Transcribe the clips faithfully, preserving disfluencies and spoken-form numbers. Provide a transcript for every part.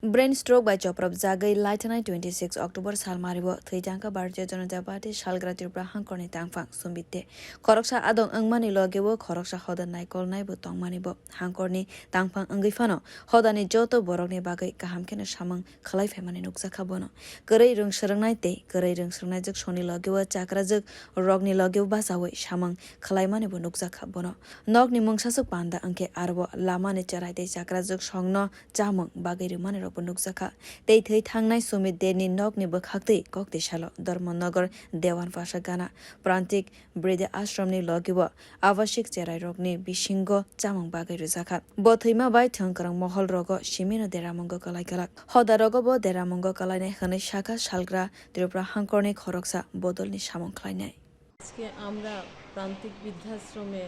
Brain stroke bai choprop jagwi laithanai twenty six October salmario thwi thangkha Bharatiya Janata Party salgra Tripura hangkorni tangphang Sumit De. Khoroksa adong wngmani logeo khoroksa hoda naikolnaibo tongmani bo. Hangkorni tangphang wngwi phano hodani joto borokni bagwi kaham kheno samung khlai phaimani nukjakha bono. Kwrwi rwng swrwngnai tei kwrwi rwng swrwngnaijwk songni logeo chakrajwk rokni logeo bachaui samung khlaimani bo nukjakha bono. Nokni mungsaswk panda wngkhe aro lamani cherai tei chakrajwk songno chamung bagwi rwmani rokbo nukjakha. Tei thwi thangnai Sumit Deni nokni bwkhaktwi koktwi salo Dharmanagar Dewan Pasha Gana Prantik Bride Ashramni logio Avashik cherairokni bisingo chamung bagwi rwjakha. Bo thwima bai thwngkwrwng mohol rogo simino deramungo kwlai kwlak. Hoda rogo bo deramungo kwlainai hwnwi sakha salgra Tripura hangkorni khoroksa bodolni samung khlainai. আজকে আমরা প্রান্তিক বৃদ্ধাশ্রমে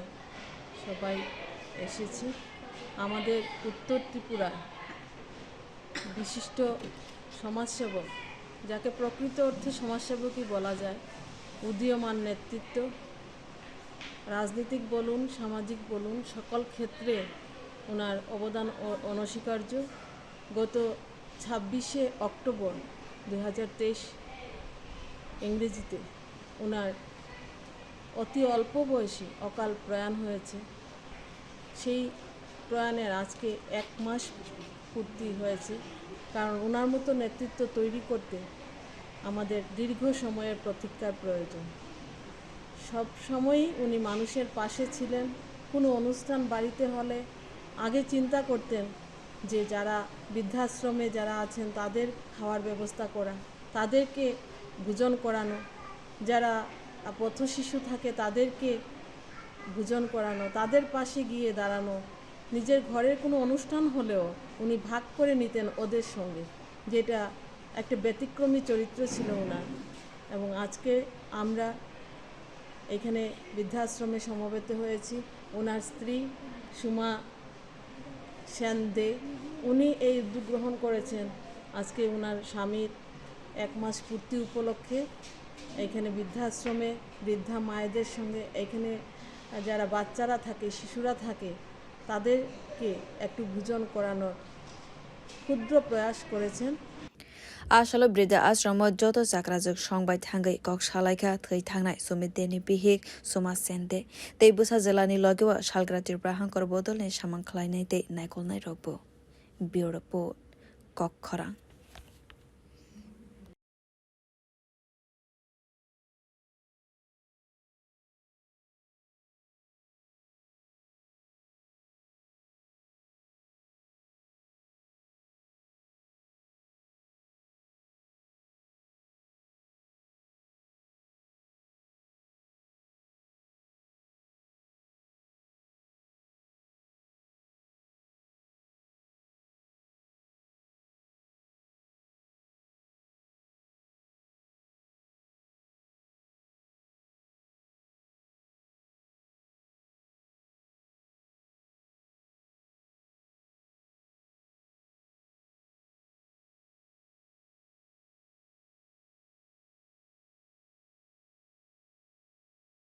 সবাই এসেছি। আমাদের উত্তর ত্রিপুরা বিশিষ্ট সমাজসেবক, যাকে প্রকৃত অর্থে সমাজসেবকই বলা যায়, উদীয়মান নেতৃত্ব, রাজনৈতিক বলুন, সামাজিক বলুন, সকল ক্ষেত্রে ওনার অবদান অ-, অনস্বীকার্য। গত ছাব্বিশে অক্টোবর দুই হাজার তেইশ ইংরেজিতে ওনার অতি অল্প বয়সে অকাল প্রয়াণ হয়েছে। সেই প্রয়াণের আজকে এক মাস পূর্তি হয়েছে, কারণ ওনার মতো নেতৃত্ব তৈরি করতে আমাদের দীর্ঘ সময়ের প্রতীক্ষার প্রয়োজন। সব সময়ই উনি মানুষের পাশে ছিলেন। কোনো অনুষ্ঠান বাড়িতে হলে আগে চিন্তা করতেন যে যারা বৃদ্ধাশ্রমে যারা আছেন তাদের খাওয়ার ব্যবস্থা করা, তাদেরকে ভোজন করানো, যারা পথশিশু থাকে তাদেরকে ভোজন করানো, তাদের পাশে গিয়ে দাঁড়ানো। নিজের ঘরের কোনো অনুষ্ঠান হলেও উনি ভাগ করে নিতেন ওদের সঙ্গে, যেটা একটা ব্যতিক্রমী চরিত্র ছিল ওনার। এবং আজকে আমরা এখানে বৃদ্ধাশ্রমে সমবেত হয়েছি। ওনার স্ত্রী সুমা সেন দে, উনি এই উদ্যোগ গ্রহণ করেছেন আজকে ওনার স্বামীর এক মাস পূর্তি উপলক্ষে এখানে বৃদ্ধাশ্রমে বৃদ্ধা মায়েদের সঙ্গে এখানে যারা বাচ্চারা থাকে, শিশুরা থাকে, তাদেরকে একটু ভোজন করানোর ক্ষুদ্র প্রয়াস করেছেন। A salo Brida Ashramo joto chakrajwk song bai thangwi kok salaikha thwi thangnai Sumit Deni bihik Suma Sen De tei bwsa jwlani logeo salgra Tripura hangkor bodolni samung khlainai tei naikolnai rokbo. Bureau Report, Kok Khorang.